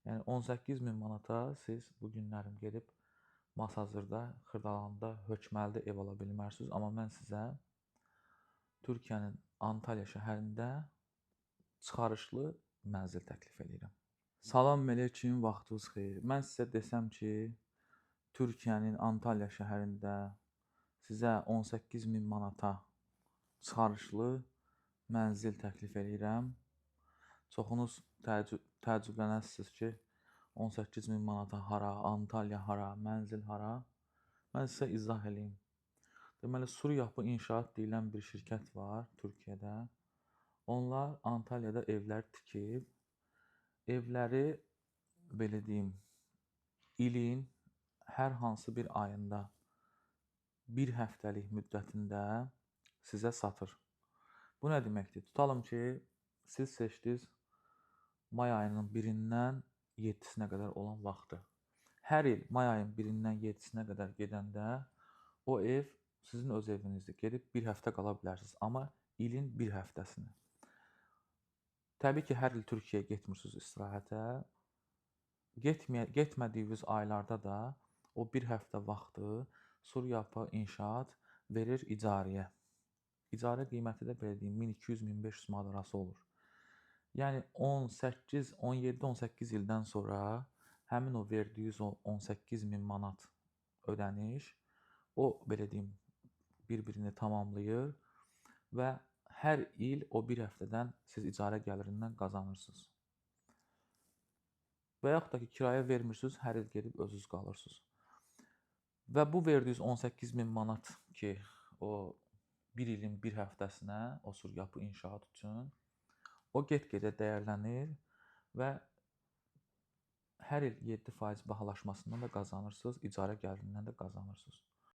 Yəni 18 min manata siz bu günlərim gedib Masazırda, Xırdalanda, Hökməlidə ev ala bilmərsiniz. Amma mən sizə Türkiyənin Antalya şəhərində çıxarışlı mənzil təklif edirəm. Salam əleykum, vaxtınız xeyir. Mən sizə desəm ki, Türkiyənin Antalya şəhərində sizə 18 min manata çıxarışlı mənzil təklif edirəm. Çoxunuz təəccüblənəsiniz ki, 18 min manata hara, Antalya hara, mənzil hara? Mən sizə izah eləyim. Deməli, Sur Yapı İnşaat deyilən bir şirkət var Türkiyədə. Onlar Antalyada evlər tikib, evləri, belə deyim, ilin hər hansı bir ayında bir həftəlik müddətində sizə satır. Bu nə deməkdir? Tutalım ki, siz seçdiniz may ayının 1-dən 7-sinə qədər olan vaxtı. Hər il may ayının 1-dən 7-sinə qədər gedəndə o ev sizin öz evinizdir. Gedib bir həftə qala bilərsiniz, amma ilin bir həftəsini. Təbii ki, hər il Türkiyəyə getmirsiniz istirahətə. Getmədiyiniz aylarda da o bir həftə vaxtı Sur Yapı İnşaat verir icarəyə. İcarə qiyməti də belə deyim 1200-1500 manat arası olur. Yəni 18, 17-18 ildən sonra həmin o verdiyiniz o 18 min manat ödəniş, o belə deyim bir-birini tamamlayır və hər il o bir həftədən siz icarə gəlirindən qazanırsınız. Və yaxud da ki, kirayə vermirsiniz, hər il gedib özünüz qalırsınız. Və bu verdiyiniz 18 min manat ki, o bir ilin bir həftəsinə o Sur Yapı İnşaat üçün, o get-gedə dəyərlənir və hər il 7% bahalaşmasından da qazanırsınız, icarə gəlirindən də qazanırsınız.